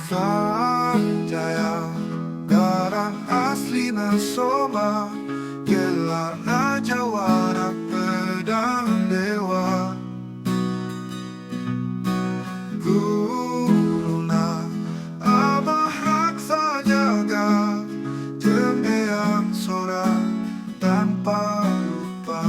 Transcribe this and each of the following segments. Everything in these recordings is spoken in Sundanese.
Sanjaya, darah aslina Soma, gelarna jawara pedang dewa. Guruna Abah Raksa Jaga, jeung Eyang Sora tanpa lupa.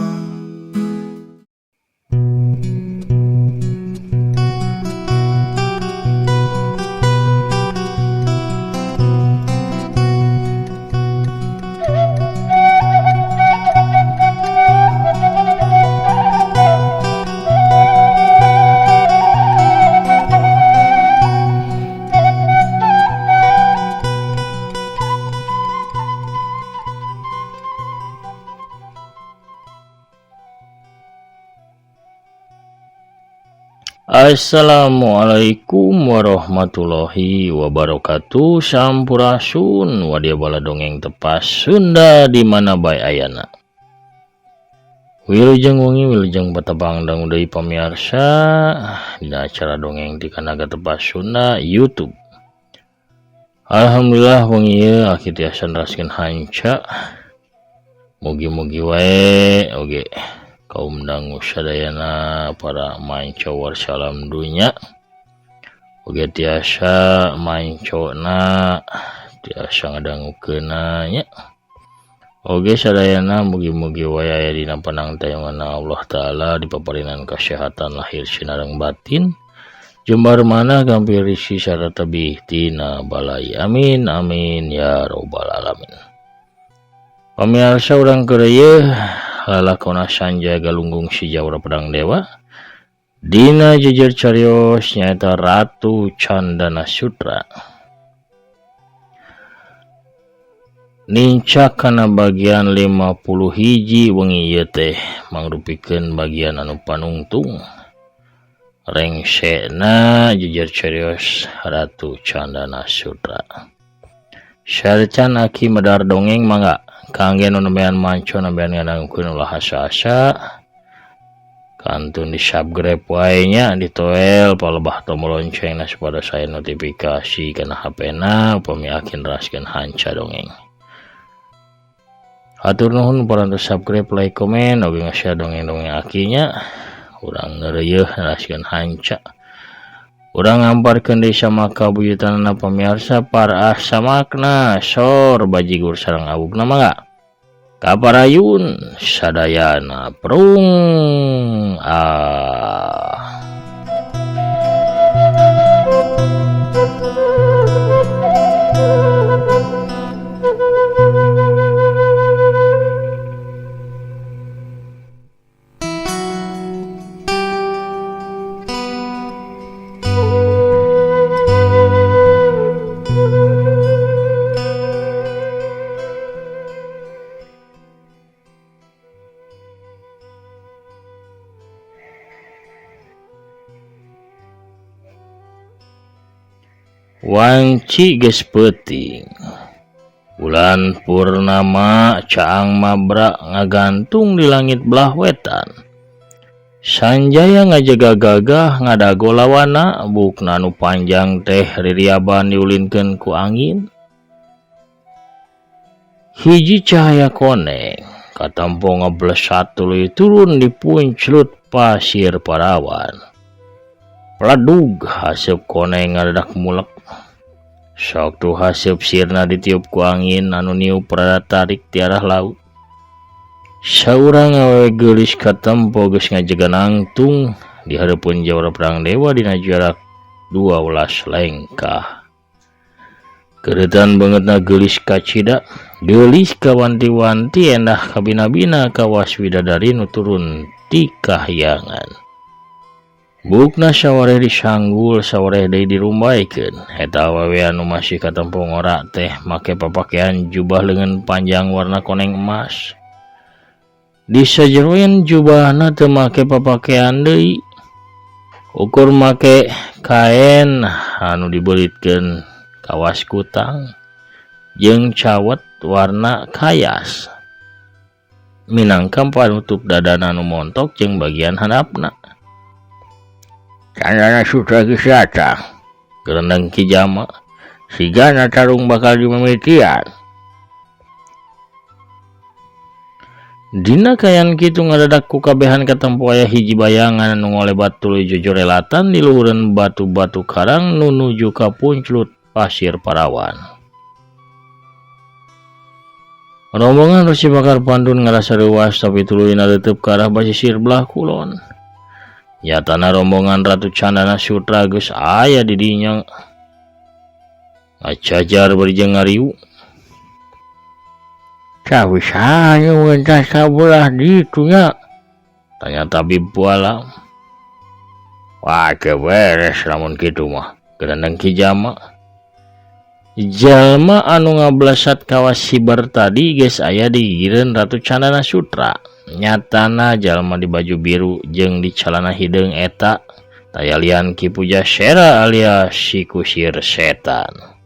Assalamualaikum warahmatullahi wabarakatuh. Sampurasun wadia bala dongeng tepas Sunda di mana bae ayana. Wilujeng wengi wilujeng patepang dangu deui pamiarsa dina acara dongeng di Kanaga Tepas Sunda YouTube. Alhamdulillah wengi ieu aki tiasa neraskeun hanca. Mugi-mugi wae oge kaum dangu sadayana para manco warsalam dunya oge tiasa mancona tiasa ngadangukeunna nya. Oge sadayana mugi-mugi wae aya dina panangtayunganna Allah Ta'ala dipaparinan kasehatan lahir sinareng batin jembar mana gampir risi sarta tebih tina balai. Amin amin ya robbal alamin. Pamirsa urang keur ieu lalakona Sanjaya Galunggung si Jawara Pedang Dewa dina jejer carios nyaeta Ratu Candana Sutra. Nincak kana bagian 51 wengi ieu teh mangrupikeun bagian anu panungtung. Rengsena jejer carios Ratu Candana Sutra. Syarcan aki medar dongeng mangga kangge nu nembean manco nembean ngadangukeun ulah asa-asa kantun di subscribe wae nya ditoel palebah tombol loncengna supados aya notifikasi kana HP-na upami aki neraskeun hanca dongeng. Hatur nuhun parantos subscribe, like, komen oge nge-share dongeng-dongeng akinya. Urang neureuyeun neraskeun hanca. Urang ngamparkeun deui samaka buyutanana pamiarsa para samakna sor bajigur sareng awugna mangga. Kaparayun sadayana prung ah. Wanci geus peuting. Bulan purnama caang mabra ngagantung di langit belah wetan. Sanjaya ngajaga gagah ngadago lawana bukna nu panjang teh ririaban diulinkeun ku angin. Hiji cahaya koneng katampo ngablesat tuluy turun di punclut pasir parawan. Pledug haseup koneng ngadadak mulek. Sawaktu haseup sirna ditiup ku angin anu niup rada tarik ti arah laut. Saurang awewe geulis katempo geus ngajega nangtung di hareupeun Jawara Perang Dewa dina jarak 12 lengkah. Keureutan beungeutna geulis kacida, geulis kawanti-wanti endah kabina-bina kawas widadari nu turun ti kahyangan. Bukna sawareh disanggul sawareh deui dirumbaikeun. Eta awewe anu masih katempo ngora teh make papakean jubah leungeun panjang warna koneng emas. Di sajeroen jubahna teu make papakean deui. Ukur make kaen anu dibeuritkeun kawas kutang jeung cawet warna kayas. Minangka panutup dadana anu montok jeung bagian handapna. Candana Sutra geus datang, gerendeng Ki Jama. Sigana tarung bakal dimimitian. Dina kayan kitu ngadadak ku kabehan katempo aya hiji bayangan anu ngolebat tuluy jojorelatan di luhureun batu-batu karang nu nuju ka punclut Pasir Parawan. Rombongan Resi Bakar Pandun ngarasa reuas tapi tuluy naleuteub ka arah basisir belah kulon. Nyatana rombongan Ratu Candana Sutra geus aya di dinya ngacajar bari jeung ngariu. Cawis anu wentas kabelah ditu nya? Tanya tabib Puala. Wah, teu beres lamun kitu mah. Gerendeng Ki Jama. Jalma anu ngablasat kawas siber tadi geus aya di gigireun Ratu Candana Sutra. Nyatana jalma di baju biru jeung di calana hideung eta taya lian Ki Pujasera alias si kusir setan.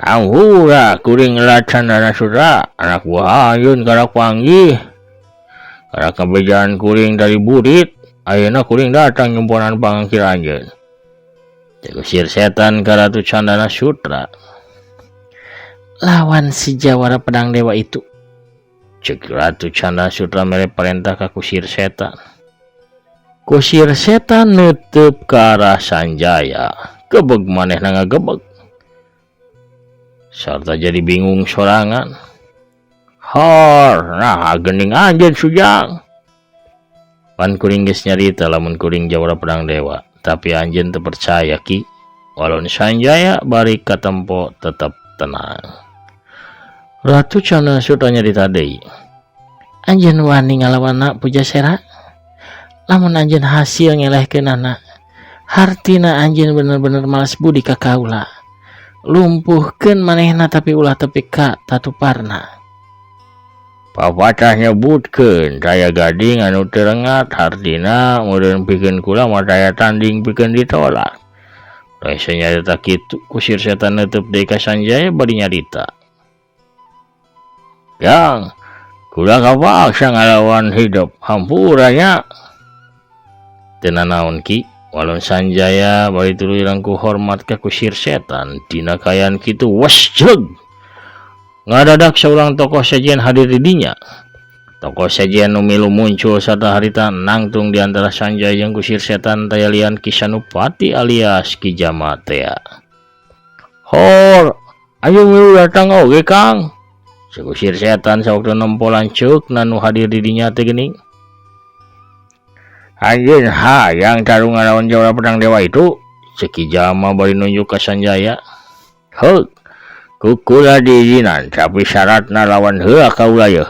Angura kuring Candana Sutra anak buah anjeun karak panggih. Karak kabejaan kuring dari burit, ayeuna kuring datang nyemponan pangangkir anjeun. Kusir setan ka Ratu Candana Sutra. Lawan si jawara pedang dewa itu. Cek Ratu Candana Sutra mere perintah ka kusir setan. Kusir setan neuteub ka arah Sanjaya. Gebeg manehna ngagebeg. Sarta jadi bingung sorangan. Hor, nah gening anjeun sujang. Pan kuring geus nyarita lamun kuring jawara pedang dewa, tapi anjeun teu percaya ki. Walon Sanjaya bari katempo tetep tenang. Ratu Candana Sutra nyarita deui. Anjeun wani ngalawanna Pujasera? Lamun anjeun hasil ngelehkeunana, hartina anjeun bener-bener malas budi ka kaula. Lumpuhkeun manehna tapi ulah tepi ka tatuparna. Papatah nyebutkeun taya gading anu teu rengat hartina meureun pikeun kula mah taya tanding pikeun ditolak. Rasa nyarita kitu kusir setan neuteub deui ka Sanjaya bari nyarita. Yang kula kapaksa ngalawan hidup hampura nya. Teu nanaon ki. Walon Sanjaya bari tuluy langku hormat ka kusir setan dina kayan kitu wes jeleg. Ngadadak saulang tokoh sejen hadir di dinya. Tokoh sejen nu milu muncul sarta harita nangtung di antara Sanjaya jeung kusir setan taya lian Ki Sanupati alias Ki Jama tea. Hor, ayo milu datang oge Kang. Si kusir setan sawaktu nempo lanceukna nu hadir di dinya teh geuning. Anjeun hayang tarung ngalawan jawara pedang dewa itu, cek Ki Jama bari nunjuk ka Sanjaya. Heuk, ku kula diizinan tapi syaratna lawan heula kaula yeuh.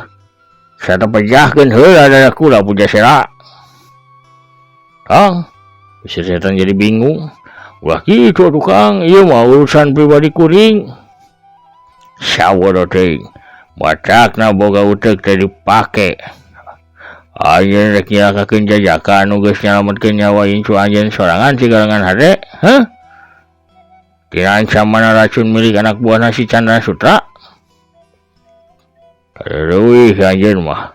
Sarta pejahkeun heula dada kula Pujasera. Kang, kusir setan jadi bingung. Ulah kitu atuh Kang, ieu mah urusan pribadi kuring. Sawodo teuing, batakna boga uteuk teh dipake. Anjeun rek nyilakakeun jajaka anu geus nyalametkeun nyawa incu anjeun sorangan sigalengan hade, heuh? Tina ancaman racun milik anak buahna si Candana Sutra. Leuwih anjeun mah.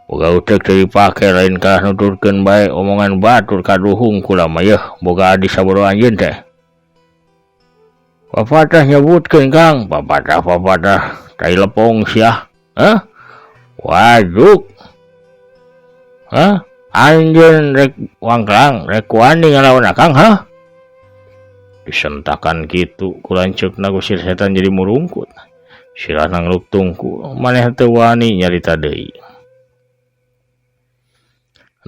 Boga uteuk teu dipake lain kalah nuturkeun bae omongan batur kaduhung kula mah yeuh boga adi sabodo anjeun teh. Papatah nyebutkeun Kang, papatah-papatah tai lepong sia. Hah? Wajuk. Hah? Anjeun rek wangklang, rek wani ngalawan akang, hah? Disentakan kitu ku lanceukna kusir setan jadi murungkut. Sirahna ngeluk tungku, maneh teu wani nyarita deui.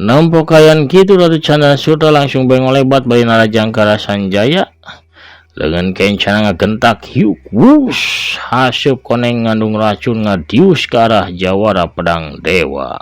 Nempo kayan kitu Ratu Candana Sutra langsung bengolebat bari narajang ka arah Sanjaya. Leungeun kencana ngagentak hiuk wus haseup koneng ngandung racun ngadius ka arah jawara pedang dewa.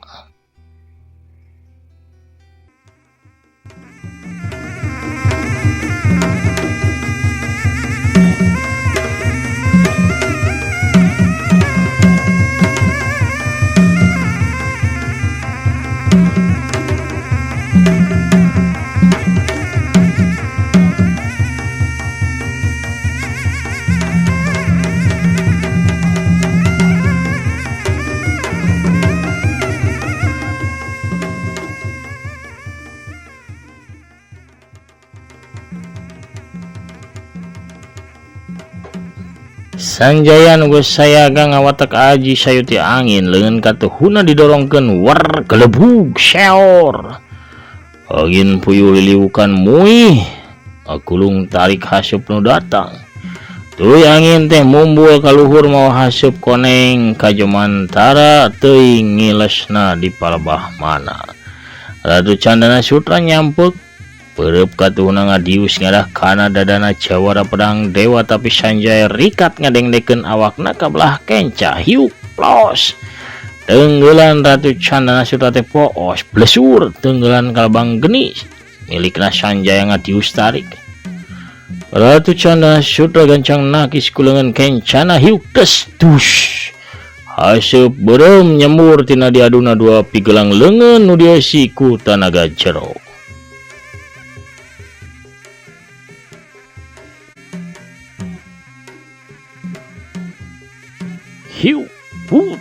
Sanjaya nu geus sayaga ngawatek aji sayuti angin leungeun katuhuna didorongkeun wer gelebug seor. Angin puyuh liliwukan muih agulung tarik haseup nu datang. Tuluy angin teh mumbul ka luhur mawa haseup koneng ka jomantara teuing ngilesna di palebah mana. Ratu Candana Sutra nyampek peureub katuhuna ngadius ngadah kana dadana jawara pedang dewa tapi Sanjaya rikat ngadengdekeun awakna ka belah kenca hiuk plos. Tenggelan Ratu Candana Sutra teh poos blesur tenggelan kalbang geni milikna Sanjaya ngadius tarik. Ratu Candana Sutra gancang nakis kulengan kencana hiuk tes dus. Haseup beureum nyembur tina diaduna dua pigelang leungeun nu dieusi ku tanaga jero. Hiuk put.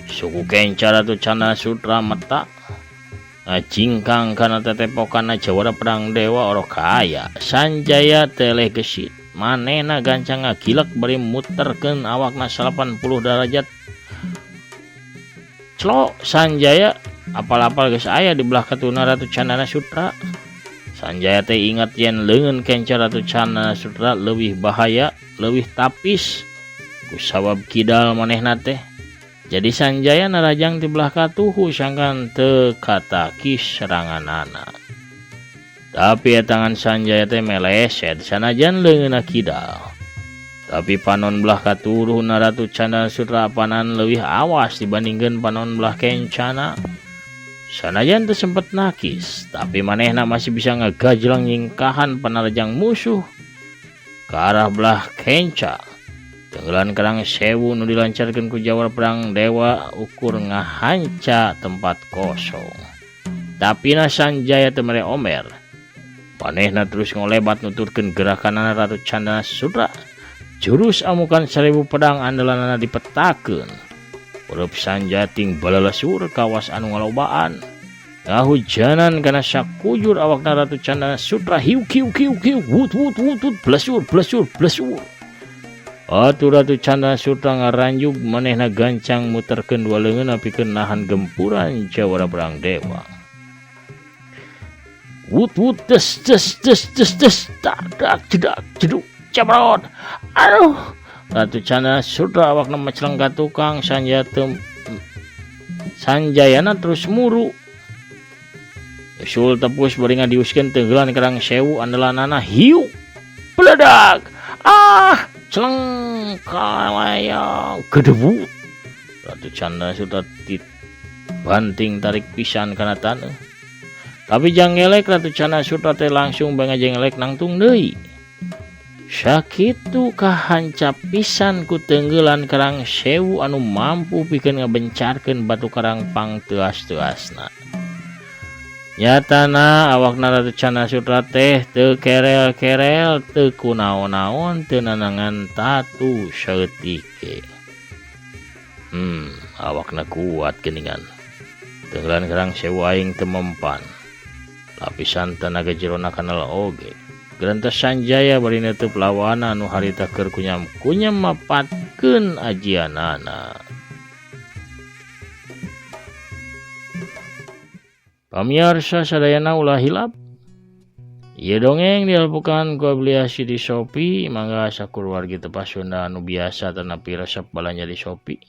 Suku kenca Ratu Candana Sutra meta ngajingkang kana tetepokanna jawara pedang dewa orok kaya. Sanjaya teleh gesit manehna gancang ngagilek bari muterkeun awakna 80 derajat. Clok Sanjaya apal-apal geus aya di belah katuna Ratu Candana Sutra. Sanjaya teh ingat yen leungeun kenca Ratu Candana Sutra leuwih bahaya, leuwih tapis kusabab kidal manehna teh. Jadi Sanjaya narajang ti belah katuhu sangkan teu katakis seranganana. Tapi tangan Sanjaya teh meleset sanajan leungeunna kidal. Tapi panon belah katuruhna Ratu Candana Sutra panan leuwih awas dibandingkeun panon belah kencana. Sanajan teu sempet nakis, tapi manehna masih bisa ngagajlang nyingkahan panarajang musuh ka arah belah kenca. Tenggelan kerang sewu nu dilancarkeun ku jawara perang dewa ukur ngahanca tempat kosong. Tapi na Sanjaya teu mere omer. Manehna terus ngolebat nuturkeun gerakanana Ratu Candana Sutra. Jurus amukan 1000 pedang andalanana dipetakeun. Ureup Sanjaya ting balalesur kawas anu ngalobaan. Ngahujanan kana sakujur awakna Ratu Candana Sutra hiuk hiuk hiuk hiuk wut wut wut wut blesur blesur blesur. Atuh Ratu Candana Sutra ngaranjug manehna gancang muterkeun dua leungeun pikeun nahan gempuran jawara perang dewa. Wut wut des des des des des tak tak jedak jeduk cebrot. Aduh, Ratu Candana Sutra awakna meceleng ka tukang Sanjaya Sanjayana terus muru. Usul tepus bari ngadiuskeun tenggelan kerang sewu andalanana hiuk peledak. Ah, celeng kalayang gedebut. Ratu Candana Sutra banting tarik pisan kana taneuh. Tapi jangelek Ratu Candana Sutra teh langsung bae ngajengelek nangtung deui. Sakitu kahanca pisan ku tenggelan kerang sewu anu mampu pikeun ngabencarkeun batu karang pangteuas-teuasna. Nyatana awakna Ratu Candana Sutra teh teu kerel-kerel, teu kunaon-naon, teu nanangan tatu saeutik ge. Awakna kuat geuningan. Tenggelan kerang sewu aing teu mempan. Lapisan tanaga jerona kanal oge. Gerentas Sanjaya bari neutup lawana anu harita keur kunyam-kunyam mapatkeun ajianana. Pamiarsa sadayana ulah hilap. Ieu dongeng dialpukan ku aplikasi di Shopee, mangga sakeluarga tepas Sunda anu biasa tanapi resep balanja di Shopee.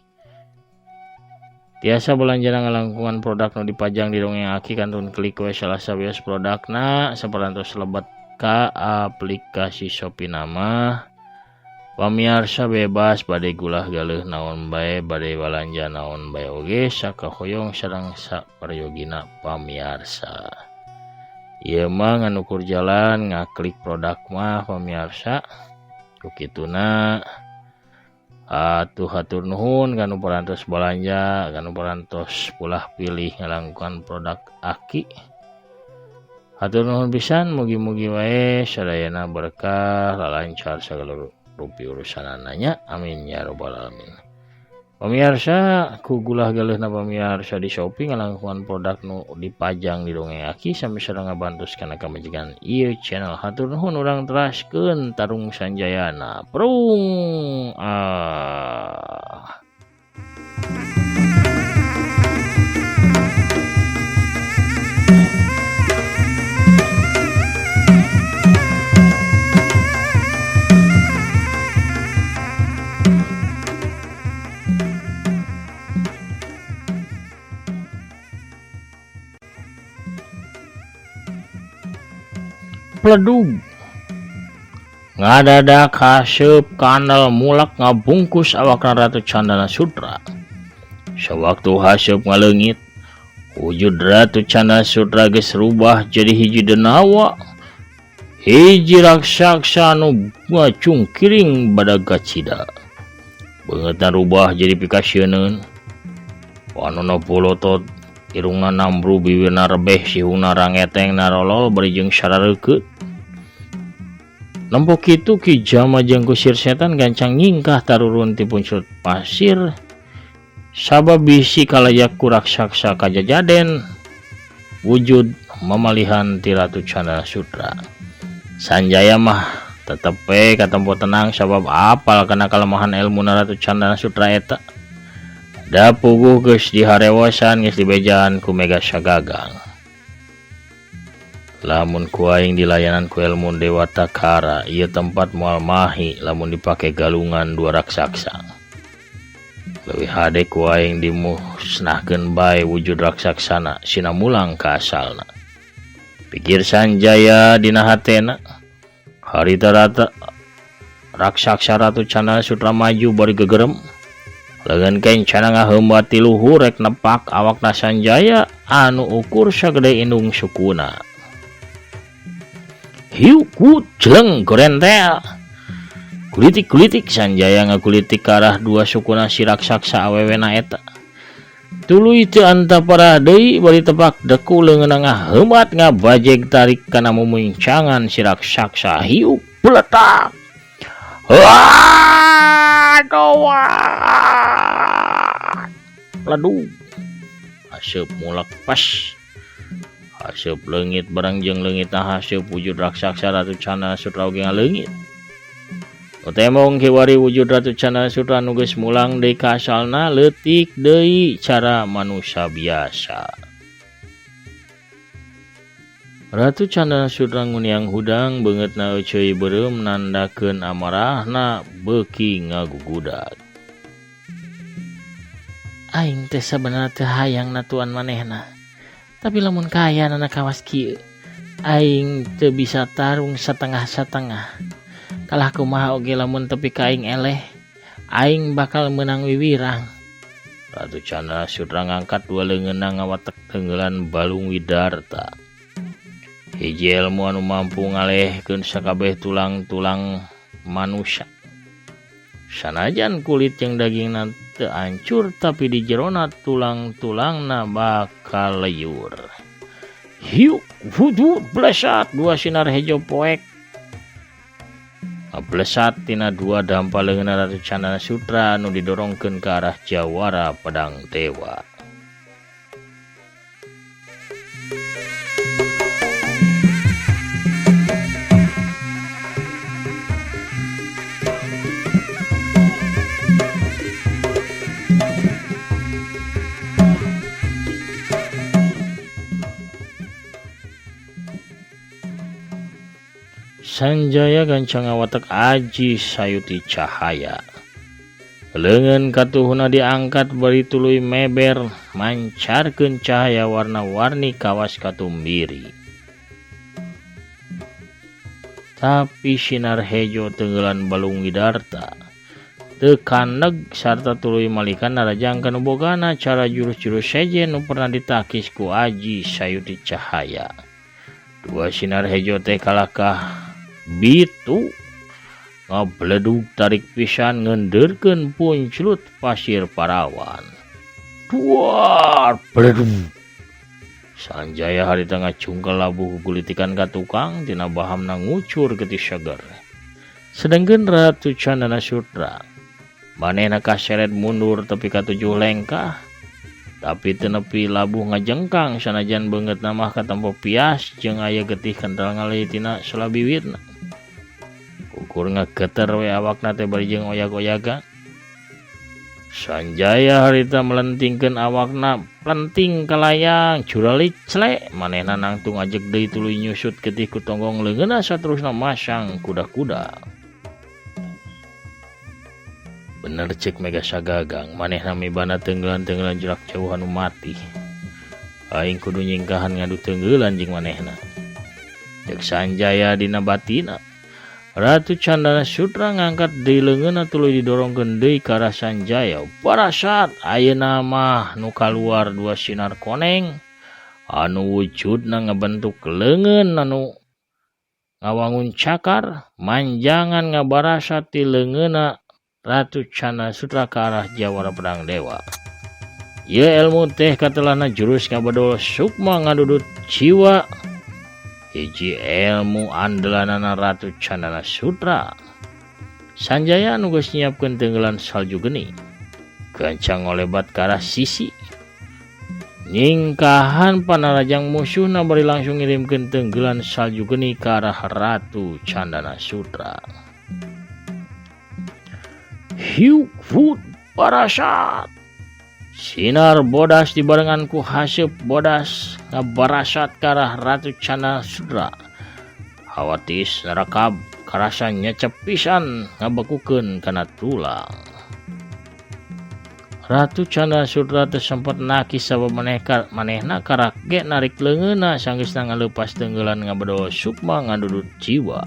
Tiasa balanja ngalangkungan produk nu dipajang di dongeng aki kantun klik we salah sawios produkna saparantos lebet ka aplikasi Shopee nama. Pamiarsa bebas bade gulah galeuh naon bae, bade balanja naon bae oge sakahoyong sareng saperyogina pamiarsa. Ieu mah ngan ukur jalan ngaklik produk mah pamiarsa. Ku kituna atuh hatur nuhun kanu parantos balanja, kanu parantos pulah pilih ngalangkungan produk aki. Hatur nuhun pisan, mugi-mugi wae sadayana berkah, lalancar sagala rupi urusanana nya. Amin ya rabbal alamin. Pamiarsa ku gulah galeuhna pamiarsa di Shopee ngalangkungan produk nu dipajang di Dongeng Aki sami sareng ngabantos kana kamajikan ieu channel. Hatur nuhun urang teraskeun tarung Sanjayana. Prung ah. Pledug ngadadak haseup kandel mulak ngabungkus awakna Ratu Candana Sutra. Sawaktu haseup ngaleungit, wujud Ratu Candana Sutra geus rubah jadi hiji denawa, hiji raksasa anu ngacungkiring badag kacida. Beungeutna rubah jadi pikasieuneun. Panonna polotot, irungna nambru, biwirna rebeh, sihungna rangeteng narolol bari jeung sarareukeut. Nempo kitu Ki Jama jeung kusir setan gancang nyingkah tarurun ti punclut pasir sabab bisi kalayak ku raksasa kajajaden wujud mamalihan ti Ratu Candana Sutra. Sanjaya mah tetep we katempo tenang sabab apal kana kalemahan ilmu Ratu Candana Sutra eta. Da puguh geus diharewosan geus dibejaan ku Mega Sagagang. Lamun ku aing dilayanan ku ilmu Dewata Kara, ieu tempat moal mahi lamun dipake galungan dua raksasa. Leuwih hade ku aing dimusnahkeun bae wujud raksaksana sina mulang ka asalna. Pikir Sanjaya dina hatena. Harita rata raksasa Ratu Candana Sutra maju bari gegerem. Leungeun kencana ngaheumbat ti luhur rek nepak awakna Sanjaya anu ukur sagede indung sukuna. Hiu ku jeleng gorentel. Kulitik-kulitik Sanjaya ngakulitik ka arah dua sukuna si raksasa awewena eta. Tuluy teu antaparah deui bari tepak deku leungeunna ngaheumbat ngabajeg tarik kana mumuncangan si raksasa. Hiu peletak. Wah, ledug. Haseup mulak pas. Haseup leungit barang jeung leungitna haseup wujud raksasa Ratu Candana Sutra oge ngaleungit. Tembong kiwari wujud Ratu Candana Sutra nu geus mulang deui ka asalna leutik deui cara manusia biasa. Ratu Candana Sutra nguniang hudang beungeutna euceuy beureum nandakeun amarahna beuki ngagugudag. Aing teh sabenerna teu hayang natuan manehna. Tapi lamun kaayana kawas kieu, aing teu bisa tarung satengah-satengah. Kalah kumaha oge lamun tepi ka aing eleh, aing bakal meunang wiwirang. Ratu Candana Sutra ngangkat dua leungeunna ngawatek teunggelan Balung Widarta. Hiji ilmu anu mampu ngalehkeun sakabeh tulang-tulang manusia. Sanajan kulit jeung dagingna teu hancur tapi di jerona tulang-tulangna bakal leyur. Hiu wudu blesat dua sinar hejo poek. Blesat tina dua dampa leungeunna Ratu Candana Sutra anu didorongkeun ka arah Jawara Pedang Dewa. Sanjaya gancang ngawatek aji sayuti cahaya. Leungeun katuhuna diangkat bari tuluy meber mancarkeun cahaya warna-warni kawas katumbiri. Tapi sinar hejo tenggelan Balung Widarta teu kaneg sarta tuluy malikan narajang kana bogana cara jurus-jurus sejen nu pernah ditakis ku aji sayuti cahaya. Dua sinar hejo teh kalakah bitu ngabledug tarik pisan ngendeurkeun punclut pasir parawan. Duar bledug. Sanjaya harita ngacungkel labuh gulitikan ka tukang tina bahamna ngucur getih seger. Sedengkeun Ratu Candana Sutra Manehna kaseret mundur tepi ka 7 lengkah. Tapi teu nepi labuh ngajengkang sanajan beungeutna mah katempo pias jeung aya getih kental ngalih tina selabiwitna. Ukur ngageter we awakna teh bari jeung oyag-oyagan. Sanjaya harita melentingkeun awakna plenting kalayang curali clek manehna nangtung ajeg deui tuluy nyusut getih ku tonggong leungeunna saterusna masang kuda-kuda. Bener cek Mega Sagagang manehna mibana teunggelan-teunggelan jarak jauh anu mati. Aing kudu nyingkahan ngadu teunggelan jeung manehna. Cek Sanjaya dina batina. Ratu Candana Sutra ngangkat deui leungeunna tuluy didorongkeun deui ka arah Sanjaya. Parasat ayeuna mah nu kaluar dua sinar koneng anu wujudna ngabentuk leungeun anu ngawangun cakar manjangan ngabarasat ti leungeunna Ratu Candana Sutra ka arah Jawara Pedang Dewa. Ieu ilmu teh katelahna jurus ngabedol sukma ngadudut jiwa. Hiji ilmu andelanana Ratu Candana Sutra. Sanjaya anu geus nyiapkeun teunggelan salju geni. Gancang ngolebat ka arah sisi. Nyingkahan panarajang musuhna bari langsung ngirimkeun teunggelan salju geni ka arah Ratu Candana Sutra. Hiu Food Parasat. Sinar bodas dibarengan ku haseup bodas ngabarasat ka arah Ratu Candana Sutra. Hawatis nerakab karasa nyecep pisan ngabekukeun kana tulang. Ratu Candana Sutra teu sempet nakis sabab manehna karak ge narik leungeunna sanggeusna ngaleupas teunggelan ngabedol sukma ngadudut jiwa.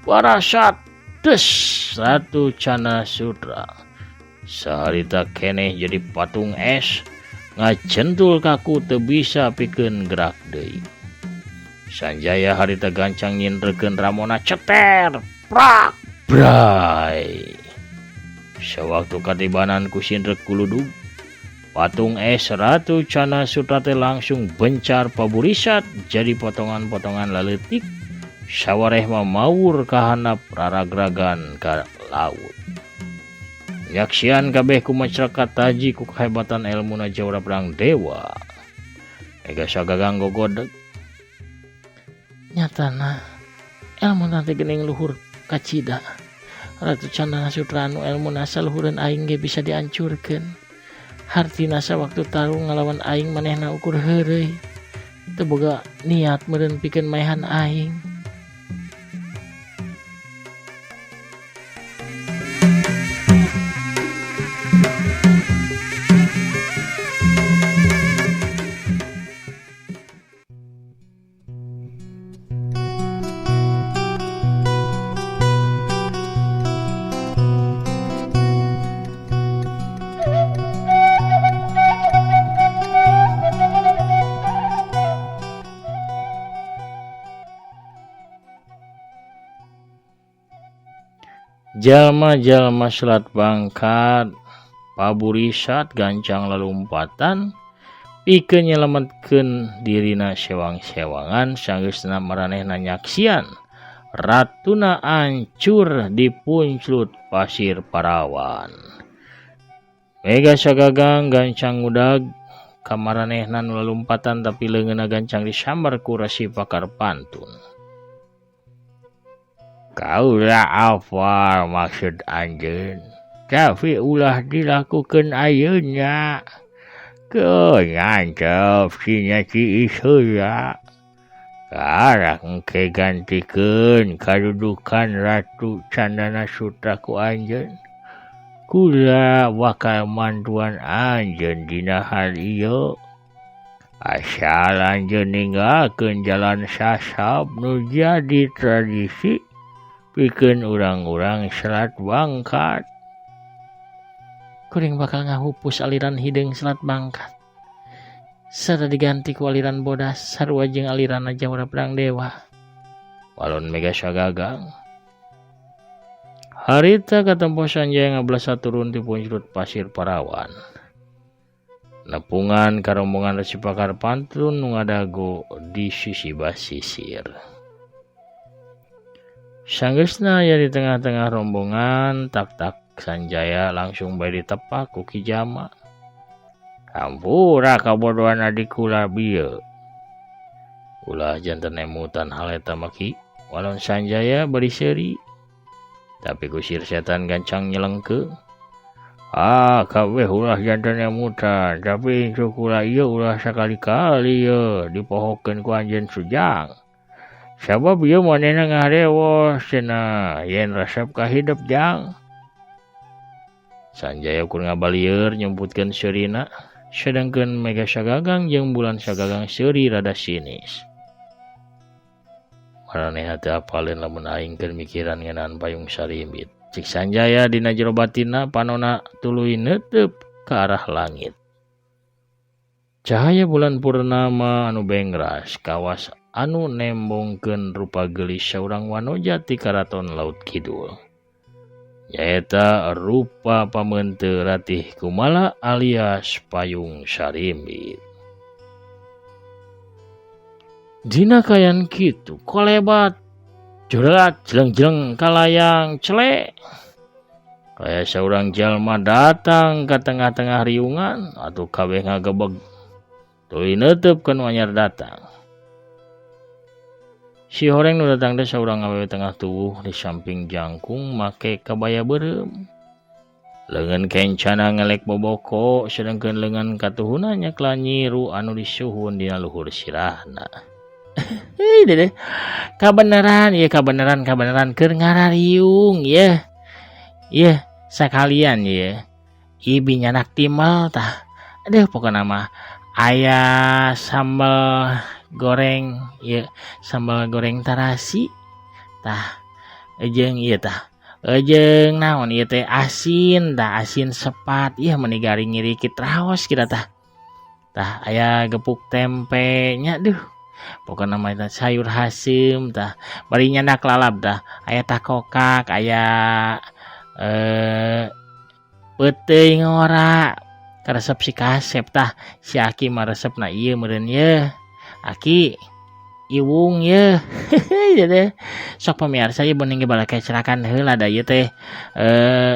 Parasat des Ratu Candana Sutra. Saharita keneh jadi patung es ngajentul kaku teu bisa pikeun gerak deui. Sanjaya harita gancang nyindrekeun ramona ceter prak bray. Sawaktu katibanan ku sindrek kuludug, patung es Ratu Candana Sutra teh langsung bencar paburisat jadi potongan-potongan laleutik. Sawareh mah mawur kahanap raragragan ka laut. Nyaksian kabeh ku masyarakat taji ku kehebatan elmuna Jawara Pedang Dewa. Mega Sagagang gogodeg. Nyatana elmu teh geuning luhur kacida. Ratu Candana Sutra anu elmuna saluhureun aing ge bisa diancurkeun. Hartina sawaktu tarung ngalawan aing manehna ukur heureuy. Teu boga niat meureun pikeun maehan aing. Jalma-jalma Selat Bangkat paburisat gancang lalumpatan pikeun nyelametkeun dirina sewang-sewangan sanggeusna maranehna nyaksian ratuna ancur dipunclut pasir parawan. Mega Sagagang gancang ngudag ka maranehna nu lalumpatan tapi leungeunna gancang disambar ku Resi Pakar Pantun. Kaula apa maksud anjeun, tapi ulah dilakukeun ayeuna. Keunantep sinya tiis heula. Karak engke gantikeun kadudukan Ratu Candana Sutra ku anjeun. Kula bakal mantuan anjeun dina hal ieu. Asal anjeun ninggalkeun jalan sasab nu jadi tradisi pikeun urang-urang Selat Bangkat. Kuring bakal ngahupus aliran hideung Selat Bangkat. Sarta diganti ku aliran bodas sarua jeung aliran Jawara Pedang Dewa. Walon Mega Sagagang. Harita katempo Sanjaya ngablasa turun ti punclut pasir parawan. Nepungan karombongan Resi Pakar Pantun nu ngadago di sisi basisir. Sanggeusna aya di tengah-tengah rombongan tak-tak Sanjaya langsung bae ditepak ku Ki Jama. Hampura kabodohan adik kula bieu. Ulah janten emutan hal eta mah Ki. Walon Sanjaya bari seuri. Tapi kusir setan gancang nyelengkeung. Ah, kabeh ulah janten emutan, tapi incu kula ieu ulah sakali-kali ye dipohokeun ku anjeun Sujang. Sabab ieu manehna ngarewos cenah yen resep ka hidep jang. Sanjaya kur ngabalieur nyumputkeun seurina, sedangkeun Mega Sagagang jeung Bulan Sagagang seuri rada sinis. Maranehna teu apaleun lamun aing keur mikiran ngeunaan Payung Sarimbit. Cik Sanjaya dina jero batinna panona tuluy neuteup ka arah langit. Cahaya bulan purnama anu bengras kawas anu nembongkeun rupa geulis saurang wanoja ti Karaton Laut Kidul. Nyaeta rupa pameunte Ratih Kumala alias Payung Sarimbit. Dina kayan kitu kolebat jurelat jeleng-jeleng kalayang celek. Kaya saurang jalma datang ka tengah-tengah riungan atuh kabeh ngagebeg. Tuluy neuteupkeun nu anyar datang. Si horeng nu datang teh saurang awewe tengah tuwuh di samping jangkung make kabaya beureum. Leungeun kencana ngelek boboko sedangkeun leungeun katuhuna nyakla nyiru anu disuhun dina luhur sirahna. Hei dedeh, kabeneran ieu kabeneran keur ngarariung ieu. Ieu sakalian ieu. Ibi nyanak timal tah. Aduh pokona mah aya sambal goreng ieu, sambal goreng tarasi tah jeung ieu tah. Jeung naon ieu teh asin tah, asin sepat ieu meni garing ngirikit raos kita tah. Tah aya gepuk tempe nya duh. Pokona mah eta sayur haseum tah, bari nyandak lalap tah, aya takokak, aya peuteuy ngora. Karesep si kasep tah, si Aki mah resepna ieu meureun yeuh. Aki iwung yeuh. Dedeh. Sok pamiarsa ieu bening ge balakecrakan heula da ieu teh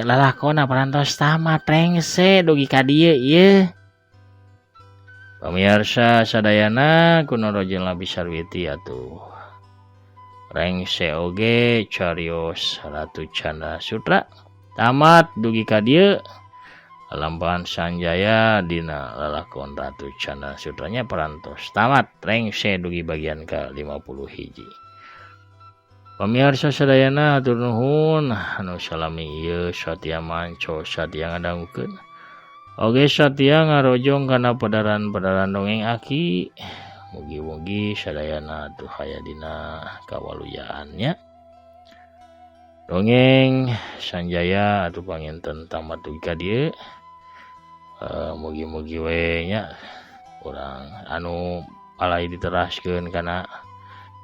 lalakonna parantos tamat rengse dugi ka dieu ieu. Pamiarsa sadayana kuno jeung Labi Sarwiti atuh. Rengse oge carios Ratu Canda Sutra tamat dugi ka dieu. Lampahan Sanjaya dina lalakon Ratu Canda Sutranya parantos tamat rengse dugi bagian ka 50 hiji. Pamiarsa sadayana hatur nuhun anu salami ieu satia manco satia ngadangukeun. Oge satia ngarojong kana pedaran-pedaran dongeng Aki. Mugi-mugi sadayana atuh aya dina kawaluyaannya. Dongeng Sanjaya atuh panginten tamat dugi ka dieu. Mugi-mugi we nya urang anu palai diteraskeun kana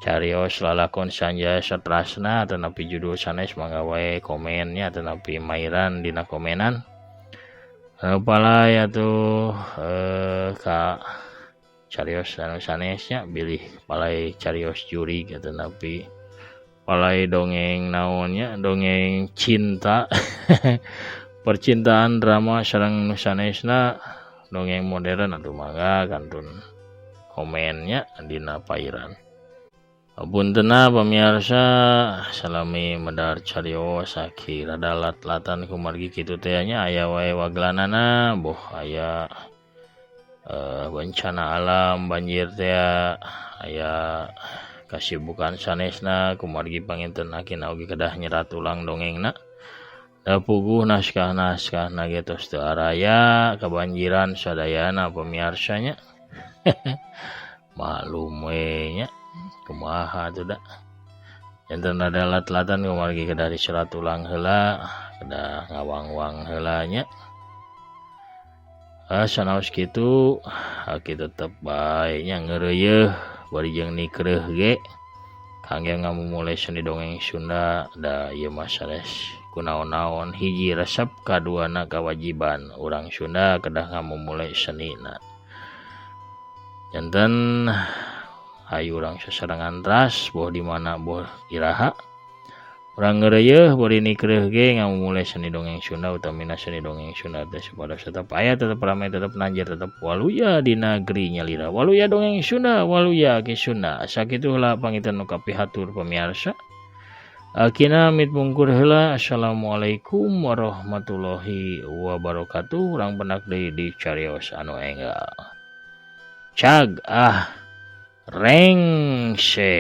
carios lalakon Sanjaya satrasna atanapi judul sanes mangga wae komennya atanapi mairan dina komenan. Palai atuh ka carios anu sanesnya bilih palai carios jurig atanapi palai dongeng naonnya dongeng cinta percintaan drama sareng nu sanesna dongeng modern atuh mangga kantun komennya dina pairan. Apuntenna pamiarsa salami medar carios aki rada lat-latan kumargi kitu teh nya aya wae waglanana boh aya bencana alam banjir teh aya kasibukan sanesna kumargi panginten akina oge kedah nyerat ulang dongengna. Da puguh naskah-naskahna ge tos teu araya kabanjiran sadayana pamiarsanya. Maklum we nya kumaha atuh da. Janten rada lat-latan kumargi kedah diserat ulang heula, kedah ngawang-wang heula nya. Sanaos kitu aki tetep bae nya ngeureuyeuh bari jeung nikreuh ge kangge ngamumule seni dongeng Sunda da ieu mah sanes kunaon-naon hiji resep kaduana kawajiban urang Sunda kedah ngamumule senina. Janten hayu urang sasarengan teras boh di mana boh iraha. Urang ngeureuyeun bari nikreuh ge ngamumule seni dongeng Sunda, utamina seni dongeng Sunda teh supados tetep aya, tetep rame, tetep nanjir, tetep waluya di negeri nyalira. Waluya dongeng Sunda, waluya Ki Sunda. Sakitu heula panginten nu kapihatur pamiarsa. Akina amit mungkur heula. Assalamualaikum warahmatullahi wabarakatuh. Urang pendak deui di carios anu enggal. Cag ah rengse.